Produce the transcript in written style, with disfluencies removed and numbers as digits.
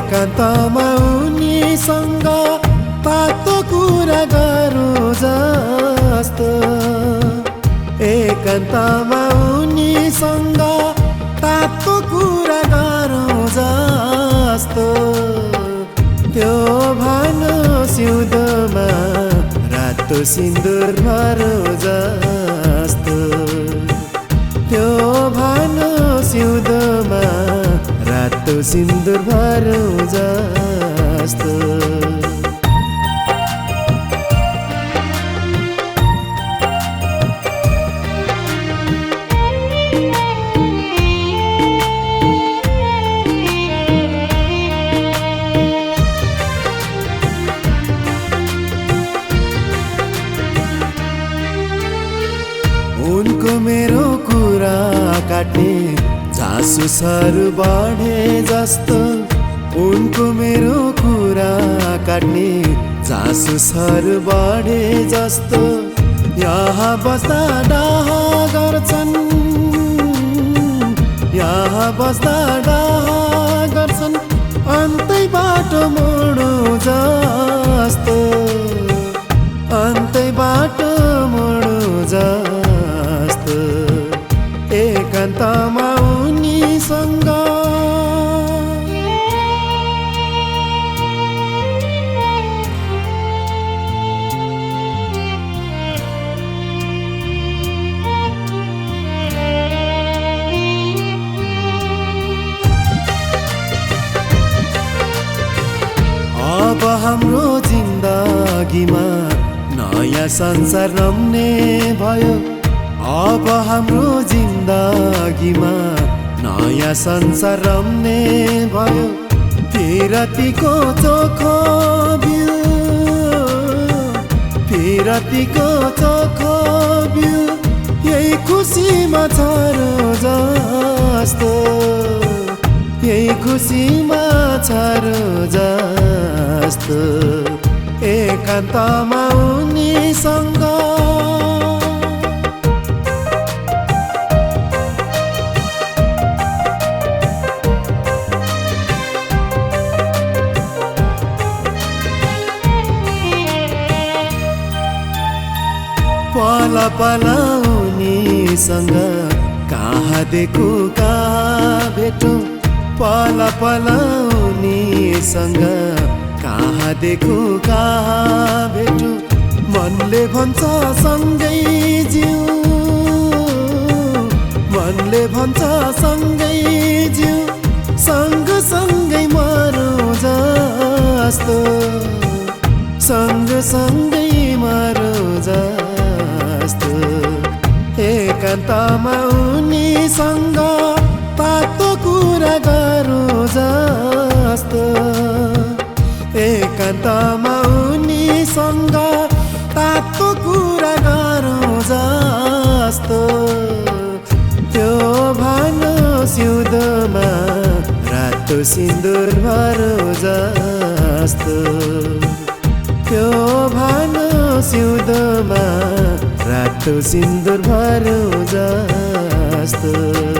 एकान्तमा उनीसँग तातो कुरा गरौँ जस्तो, एकान्तमा उनीसँग तातो कुरा गरौँ जस्तो, त्यो भानु सिउँदोमा रातो सिन्दुर भरौँ जस्तो, त्यो भानु सिउँदोमा रातो सिन्दुर भरौँ जस्तो। उनको मेरो कुरा काट्ने जासुसहरू बढे जस्तो, उनको मेरो कुरा काट्ने जासुसहरू बढे जस्तो, यहाँ बस्दा डाह गर्छन्, यहाँ बस्दा डाह गर्छन्, अन्तै बाटो मोडौँ जस्तो, अन्तै बाटो मोडौँ जस्तो, एकान्तमा उनीसँग। अब हाम्रो जिन्दगीमा नयाँ संसार रम्ने भयो, अब हाम्रो जिन्दगीमा नयाँ संसार रम्ने भयो, फिरतीको चोखो बिउ, फिरतीको चोखो बिउ, यही खुसीमा छरौँ जस्तो, यही खुसीमा छरौँ जस्तो, एकान्तमा उनीसँग। पल पल उनीसँग कहाँ देखु कहाँ भेटौँ, पल पल उनीसँग कहाँ देखु कहाँ भेटौँ, मनले भन्छ सँगै जिउ, मनले भन्छ सँगै जिउ, सँगसँगै मरौँ जस्तो, सँगसँगै मरौँ जस्तो, एकान्तमा उनीसँग तातो कुरा गरौँ जस्तो, एकान्तमा उनीसँग तातो कुरा गरौँ जस्तो, त्यो भानु सिउँदोमा रातो सिन्दुर भरौँ जस्तो, त्यो भानु सिउँदोमा रातो सिन्दुर भरौँ जस्तो।